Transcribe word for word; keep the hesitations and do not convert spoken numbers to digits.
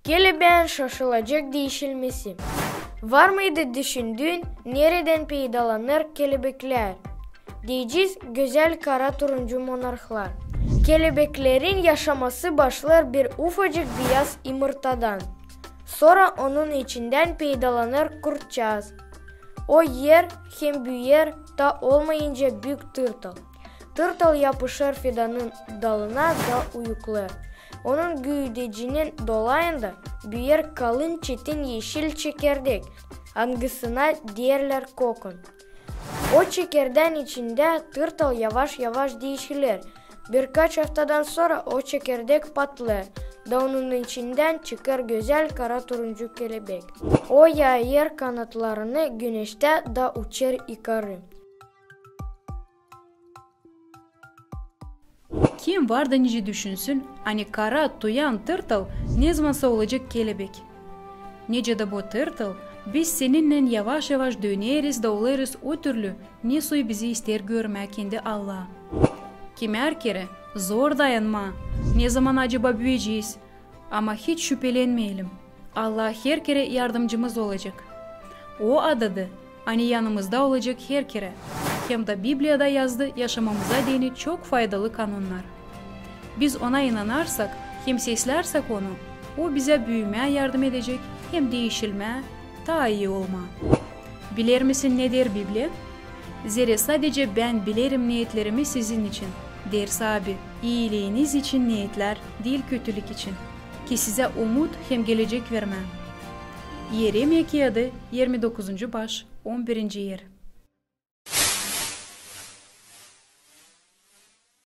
Kelebeän şaşılacek diişilmesi. Var mıydı düşündüün, neredän peydalanêr kelebeklär? Deyecez, gözäl kara turuncu monarhlar. Kelebeklerin yaşaması başlêêr bir ufacık biyaz imırtadan. Sora onun içindän peydalanêr kurtçaaz. O iyer hem büüyer taa olmayınca büük tırtıl. Tırtıl yapışêr fidanın dalına da uyuklêêr. Onun güüdecinin dolayında büüyer kalın çetin eşil çekirdek, angısına deerlär kokon. O çekirdän içindä tırtıl yavaş-yavaş diişiler. Birkaç aftadan sora o çekirdek patlêêr, da onun içindän çıkêr gözäl kara turuncu kelebek. O yayêr kanatlarını güneştä da uçêr yukarı. Kim var da nicä düşünsün, ani kara tuyan tırtıl nezamansa olacek kelebek. Nicä dä bu tırtıl, biz seninnän yavaş-yavaş döneriz da olêrız o türlü, ne soy bizi isteer görmää kendi Allaa. Kimär kerä zor dayanmaa, nezaman acaba büüyecez, ama hiç şüpelenmeyelim. Allah her kerä yardımcımız olacek. O adadı, ani yanımızda olacek her kerä. Hem dä Bibliyada yazdı yaşamamıza deyni çok faydalı kanunnar. Biz Ona inanarsak hem seslärsek Onu, O bizä büümää yardım edecek hem diişilmää, taa ii olmaa. Bilermisin, ne deer Bibliya? Zerä sadecä Bän bilerim neetlerimi sizin için, deer Saabi, iiliiniz için neetlär, diil kötülük için, ki sizä umut hem gelecek vermää. Yeremiya kiyadı, irmi dokuzuncu baş, on birinci er.